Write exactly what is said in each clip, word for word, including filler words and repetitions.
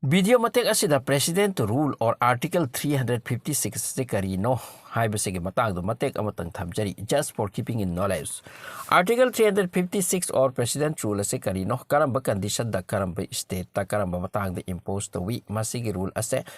Video ꯃꯇꯦꯛ ꯑꯁꯤꯗ President Rule or Article three hundred fifty six ꯑꯁꯤ ꯀꯔꯤꯅꯣ ꯍꯥꯏꯕꯁꯤꯒꯤ ꯃꯇꯥꯡꯗ ꯃꯇꯦꯛ ꯑꯃꯇꯪ ꯊꯝꯖꯔꯤ, just for keeping in knowledge. Article three hundred fifty six or President Rule ꯑꯁꯤ ꯀꯔꯤꯅꯣ, ꯀꯔꯝꯕ conditionꯗ, ꯀꯔꯝꯕ stateꯇ, ꯀꯔꯝꯕ ꯃꯇꯥꯡꯗ impose ꯇꯧꯏ, ꯃꯁꯤꯒꯤ rule ꯑꯁꯦ,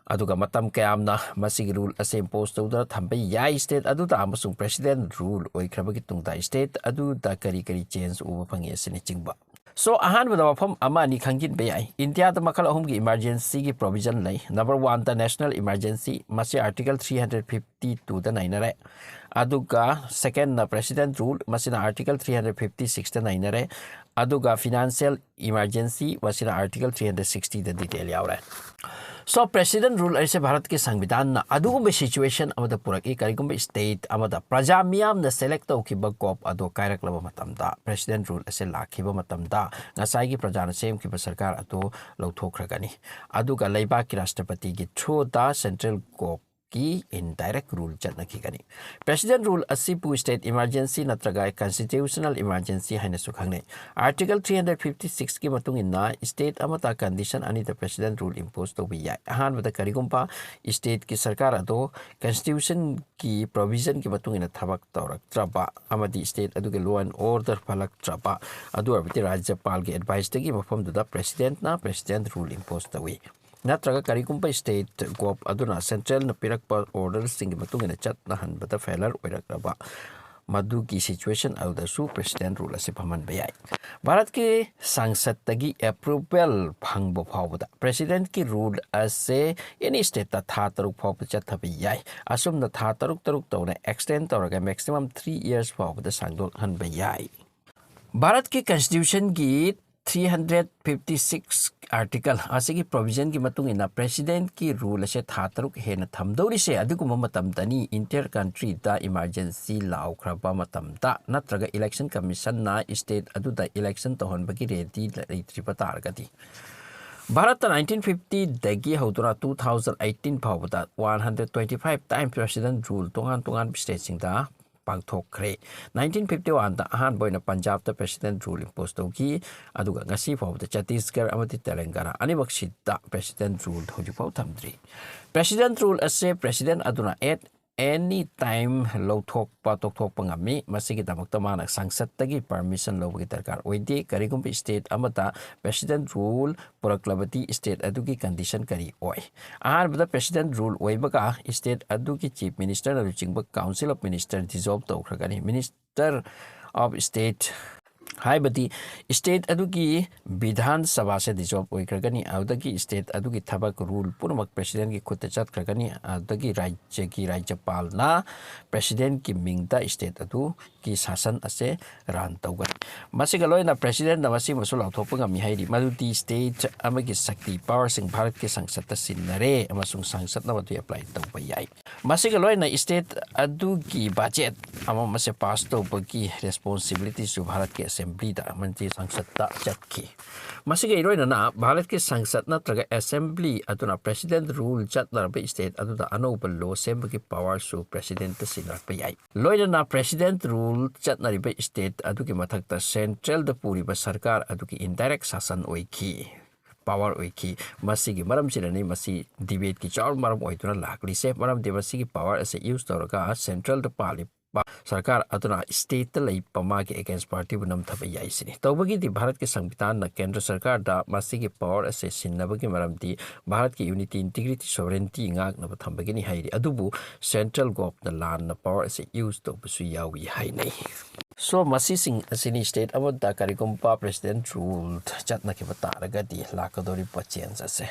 ꯑꯗꯨꯒ ꯃꯇꯝ ꯀꯌꯥꯝꯅ ꯃꯁꯤꯒꯤ rule ꯑꯁꯤ impose ꯇꯧꯗꯨꯅ ꯊꯝꯕ ꯌꯥꯏ state ꯑꯗꯨꯗ, ꯑꯃꯁꯨꯡ President Rule ꯑꯣꯏꯈ꯭ꯔꯕꯒꯤ ꯇꯨꯡꯗ state ꯑꯗꯨꯗ ꯀꯔꯤ ꯀꯔꯤ change ꯎꯕ ꯐꯪꯉꯤ ꯑꯁꯤꯅꯆꯤꯡꯕ꯫ So, ꯑꯍꯥꯟꯕꯗ ꯋꯥꯐꯝ ꯑꯃ ꯑꯅꯤ ꯈꯪꯖꯤꯟꯕ ꯌꯥꯏ꯫ ꯏꯟꯗꯤꯌꯥꯗ ꯃꯈꯜ ꯑꯍꯨꯝꯒꯤ emergencyꯒꯤ provision ꯂꯩ꯫ Number oneꯗ National Emergency, ꯃꯁꯤ Article three hundred fifty twoꯗ ꯅꯩꯅꯔꯦ꯫ ꯑꯗꯨꯒ secondꯅ President Rule, ꯃꯁꯤꯅ Article three hundred fifty sixꯇ ꯅꯩꯅꯔꯦ꯫ ꯑꯗꯨꯒ Financial Emergency, ꯃꯁꯤꯅ Article three hundred sixtyꯗ detail ꯌꯥꯎꯔꯦ꯫ So, President Rule ꯑꯁꯤ ꯚꯥꯔꯠꯀꯤ ꯁꯪꯕꯤꯙꯥꯟꯅ ꯑꯗꯨꯒꯨꯝꯕ situation ꯑꯃꯗ ꯄꯨꯔꯛꯏ, ꯀꯔꯤꯒꯨꯝꯕ state ꯑꯃꯗ ꯄ꯭ꯔꯖꯥ ꯃꯤꯌꯥꯝꯅ select ꯇꯧꯈꯤꯕ ꯒꯣꯞ ꯑꯗꯣ ꯀꯥꯏꯔꯛꯂꯕ ꯃꯇꯝꯗ, President Rule ꯑꯁꯤ ꯂꯥꯛꯈꯤꯕ ꯃꯇꯝꯗ, ꯉꯁꯥꯏꯒꯤ ꯄ꯭ꯔꯖꯥꯅ ꯁꯦꯝꯈꯤꯕ ꯁꯔꯀꯥꯔ ꯑꯗꯨ ꯂꯧꯊꯣꯛꯈ꯭ꯔꯒꯅꯤ꯫ ꯑꯗꯨꯒ ꯂꯩꯕꯥꯛꯀꯤ ꯔꯥꯁꯇ꯭ꯔꯄꯇꯤꯒꯤ throughꯗ central ꯒꯣꯞꯀꯤ indirect rule ꯆꯠꯅꯈꯤꯒꯅꯤ꯫ President Rule ꯑꯁꯤꯕꯨ state emergency ꯅꯠꯇ꯭ꯔꯒ constitutional emergency ꯍꯥꯏꯅꯁꯨ ꯈꯪꯅꯩ꯫ Article three hundred fifty sixꯀꯤ ꯃꯇꯨꯡ ꯏꯟꯅ, state ꯑꯃꯗ condition ꯑꯅꯤꯗ President Rule impose ꯇꯧꯕ ꯌꯥꯏ꯫ ꯑꯍꯥꯟꯕꯗ, ꯀꯔꯤꯒꯨꯝꯕ stateꯀꯤ ꯁꯔꯀꯥꯔ ꯑꯗꯣ constitutionꯒꯤ provisionꯒꯤ ꯃꯇꯨꯡ ꯏꯟꯅ ꯊꯕꯛ ꯇꯧꯔꯛꯇ꯭ꯔꯕ ꯑꯃꯗꯤ state ꯑꯗꯨꯒꯤ law and order ꯐꯠꯂꯛꯇ꯭ꯔꯕ, ꯑꯗꯨ ꯑꯣꯏꯔꯕꯗꯤ ꯔꯥꯖ꯭ꯌꯄꯥꯜꯒꯤ adviceꯇꯒꯤ ꯃꯐꯝꯗꯨꯗ Presidentꯅ President Rule impose ꯇꯧꯏ꯫ ꯅꯠꯇ꯭ꯔꯒ ꯀꯔꯤꯒꯨꯝꯕ state ꯒꯣꯞ ꯑꯗꯨꯅ centralꯅ ꯄꯤꯔꯛꯄ orderꯁꯤꯡꯒꯤ ꯃꯇꯨꯡ ꯏꯟꯅ ꯆꯠꯅꯍꯟꯕꯗ failure ꯑꯣꯏꯔꯛꯂꯕ, ꯃꯗꯨꯒꯤ situation ꯑꯗꯨꯗꯁꯨ President Rule ꯑꯁꯤ ꯐꯝꯍꯟꯕ ꯌꯥꯏ꯫ ꯚꯥꯔꯠꯀꯤ ꯁꯪꯁꯠꯇꯒꯤ approval ꯐꯪꯕ ꯐꯥꯎꯕꯗ Presidentꯀꯤ rule ꯑꯁꯦ any stateꯇ ꯊꯥ ꯇꯔꯨꯛ ꯐꯥꯎꯕ ꯆꯠꯊꯕ ꯌꯥꯏ꯫ ꯑꯁꯨꯝꯅ ꯊꯥ ꯇꯔꯨꯛ ꯇꯔꯨꯛ ꯇꯧꯅ extend ꯇꯧꯔꯒ maximum three years ꯐꯥꯎꯕꯗ ꯁꯥꯡꯗꯣꯛꯍꯟꯕ ꯌꯥꯏ꯫ ꯚꯥꯔꯠꯀꯤ constitutionꯒꯤ three hundred fifty six article ꯑꯁꯤꯒꯤ provisionꯒꯤ ꯃꯇꯨꯡ ꯏꯟꯅ Presidentꯀꯤ rule ꯑꯁꯦ ꯊꯥ ꯇꯔꯨꯛ ꯍꯦꯟꯅ ꯊꯝꯗꯧꯔꯤꯁꯦ ꯑꯗꯨꯒꯨꯝꯕ ꯃꯇꯝꯗꯅꯤ, inter countryꯗ emergency ꯂꯥꯎꯈ꯭ꯔꯕ ꯃꯇꯝꯗ ꯅꯠꯇ꯭ꯔꯒ Election Commissionꯅ state ꯑꯗꯨꯗ election ꯇꯧꯍꯟꯕꯒꯤ ready ꯂꯩꯇ꯭ꯔꯤꯕ ꯇꯥꯔꯒꯗꯤ꯫ ꯚꯥꯔꯠꯇ nineteen fiftyꯗꯒꯤ ꯍꯧꯗꯨꯅ two thousand eighteen ꯐꯥꯎꯕꯗ one hundred twenty five times President Rule ꯇꯣꯉꯥꯟ ꯇꯣꯉꯥꯟꯕ stateꯁꯤꯡꯗ ꯄꯥꯡꯊꯣꯛꯈ꯭ꯔꯦ꯫ ꯅꯥꯏꯟꯇꯤꯟ ꯐꯤꯐꯇꯤ ꯋꯥꯟꯗ ꯑꯍꯥꯟꯕ ꯑꯣꯏꯅ ꯄꯟꯖꯥꯕꯇ president rule impose ꯇꯧꯈꯤ, ꯑꯗꯨꯒ ꯉꯁꯤ ꯐꯥꯎꯕꯗ ꯆꯇꯤꯁꯒꯔ ꯑꯃꯗꯤ ꯇꯦꯂꯪꯒꯥꯅꯥ ꯑꯅꯤꯃꯛꯁꯤꯗ president rule ꯍꯧꯖꯤꯛꯐꯥꯎ ꯊꯝꯗ꯭ꯔꯤ꯫ President rule ꯑꯁꯦ president ꯑꯗꯨꯅ at any time ꯂꯧꯊꯣꯛꯄ, ꯇꯣꯛꯊꯣꯛꯄ ꯉꯝꯃꯤ꯫ ꯃꯁꯤꯒꯤꯗꯃꯛꯇ ꯃꯥꯅ ꯁꯪꯁꯠꯇꯒꯤ permission ꯂꯧꯕꯒꯤ ꯗꯔꯀꯥꯔ ꯑꯣꯏꯗꯦ꯫ ꯀꯔꯤꯒꯨꯝꯕ state ꯑꯃꯗ president rule ꯄꯨꯔꯛꯂꯕꯗꯤ state ꯑꯗꯨꯒꯤ condition ꯀꯔꯤ ꯑꯣꯏ? ꯑꯍꯥꯟꯕꯗ, president rule ꯑꯣꯏꯕꯒ state ꯑꯗꯨꯒꯤ chief ministerꯅ ꯂꯨꯆꯤꯡꯕ council of minister dissolve ꯇꯧꯈ꯭ꯔꯒꯅꯤ꯫ Minister of state ꯍꯥꯏꯕꯗꯤ state ꯑꯗꯨꯒꯤ ꯕꯤꯙꯥꯟ ꯁꯚꯥꯁꯦ dissolve ꯑꯣꯏꯈ꯭ꯔꯒꯅꯤ꯫ ꯑꯗꯨꯗꯒꯤ state ꯑꯗꯨꯒꯤ ꯊꯕꯛ, rule ꯄꯨꯝꯅꯃꯛ presidentꯀꯤ ꯈꯨꯠꯇ ꯆꯠꯈ꯭ꯔꯒꯅꯤ꯫ ꯑꯗꯨꯗꯒꯤ ꯔꯥꯖ꯭ꯌꯒꯤ ꯔꯥꯖ꯭ꯌꯄꯥꯜꯅ presidentꯀꯤ ꯃꯤꯡꯗ state ꯑꯗꯨꯒꯤ ꯁꯥꯁꯟ ꯑꯁꯦ run ꯇꯧꯒꯅꯤ꯫ ꯃꯁꯤꯒ ꯂꯣꯏꯅ presidentꯅ ꯃꯁꯤꯃꯁꯨ ꯂꯥꯎꯊꯣꯛꯄ ꯉꯝꯃꯤ ꯍꯥꯏꯔꯤ, ꯃꯗꯨꯗꯤ state ꯑꯃꯒꯤ ꯁꯛꯇꯤ, powerꯁꯤꯡ ꯚꯥꯔꯠꯀꯤ ꯁꯪꯁꯠꯇ ꯁꯤꯟꯅꯔꯦ ꯑꯃꯁꯨꯡ ꯁꯪꯁꯠꯅ ꯃꯗꯨ apply ꯇꯧꯕ ꯌꯥꯏ꯫ ꯃꯁꯤꯒ ꯂꯣꯏꯅ state ꯑꯗꯨꯒꯤ budget ꯑꯃ ꯑꯃꯁꯦ pass ꯇꯧꯕꯒꯤ responsibilityꯁꯨ ꯚꯥꯔꯠꯀꯤ assemblyꯗ, ꯃꯟꯇ꯭ꯔꯤ ꯁꯪꯁꯠꯇ ꯆꯠꯈꯤ꯫ ꯃꯁꯤꯒ ꯏꯔꯣꯏꯅꯅ ꯚꯥꯔꯠꯀꯤ ꯁꯪꯁꯠ ꯅꯠꯇ꯭ꯔꯒ assembly ꯑꯗꯨꯅ president rule ꯆꯠꯅꯔꯕ state ꯑꯗꯨꯗ ꯑꯅꯧꯕ law ꯁꯦꯝꯕꯒꯤ powerꯁꯨ presidentꯇ ꯁꯤꯟꯅꯔꯛꯄ ꯌꯥꯏ꯫ ꯂꯣꯏꯅꯅ president rule ꯆꯠꯅꯔꯤꯕ state ꯑꯗꯨꯒꯤ ꯃꯊꯛꯇ centralꯗ ꯄꯨꯔꯤꯕ ꯁꯔꯀꯥꯔ ꯑꯗꯨꯒꯤ indirect ꯁꯥꯁꯟ ꯑꯣꯏꯈꯤ, power ꯑꯣꯏꯈꯤ꯫ ꯃꯁꯤꯒꯤ ꯃꯔꯝꯁꯤꯅꯅꯤ ꯃꯁꯤ debateꯀꯤ ꯆꯥꯎꯔꯕ ꯃꯔꯝ ꯑꯣꯏꯗꯨꯅ ꯂꯥꯛꯂꯤꯁꯦ, ꯃꯔꯝꯗꯤ ꯃꯁꯤꯒꯤ power ꯑꯁꯦ use ꯇꯧꯔꯒ centralꯗ ꯄꯥꯜꯂꯤꯕ ꯁꯔꯀꯥꯔ ꯑꯗꯨꯅ stateꯇ ꯂꯩꯕ ꯃꯥꯒꯤ against partyꯕꯨ ꯅꯝꯊꯕ ꯌꯥꯏ ꯁꯤꯅꯤ꯫ ꯇꯧꯕꯒꯤꯗꯤ ꯚꯥꯔꯠꯀꯤ ꯁꯪꯕꯤꯙꯥꯟꯅ ꯀꯦꯟꯗ꯭ꯔ ꯁꯔꯀꯥꯔꯗ ꯃꯁꯤꯒꯤ power ꯑꯁꯦ ꯁꯤꯟꯅꯕꯒꯤ ꯃꯔꯝꯗꯤ ꯚꯥꯔꯠꯀꯤ unity, integrity, sovereignty ꯉꯥꯛꯅꯕ ꯊꯝꯕꯒꯤꯅꯤ ꯍꯥꯏꯔꯤ꯫ ꯑꯗꯨꯕꯨ central governmentꯅ ꯂꯥꯟꯅ power ꯑꯁꯦ use ꯇꯧꯕꯁꯨ ꯌꯥꯎꯏ ꯍꯥꯏꯅꯩ꯫ So, ꯃꯁꯤꯁꯤꯡ ꯑꯁꯤꯅꯤ state ꯑꯃꯗ ꯀꯔꯤꯒꯨꯝꯕ president rule ꯆꯠꯅꯈꯤꯕ ꯇꯥꯔꯒꯗꯤ ꯂꯥꯛꯀꯗꯧꯔꯤꯕ change ꯑꯁꯦ꯫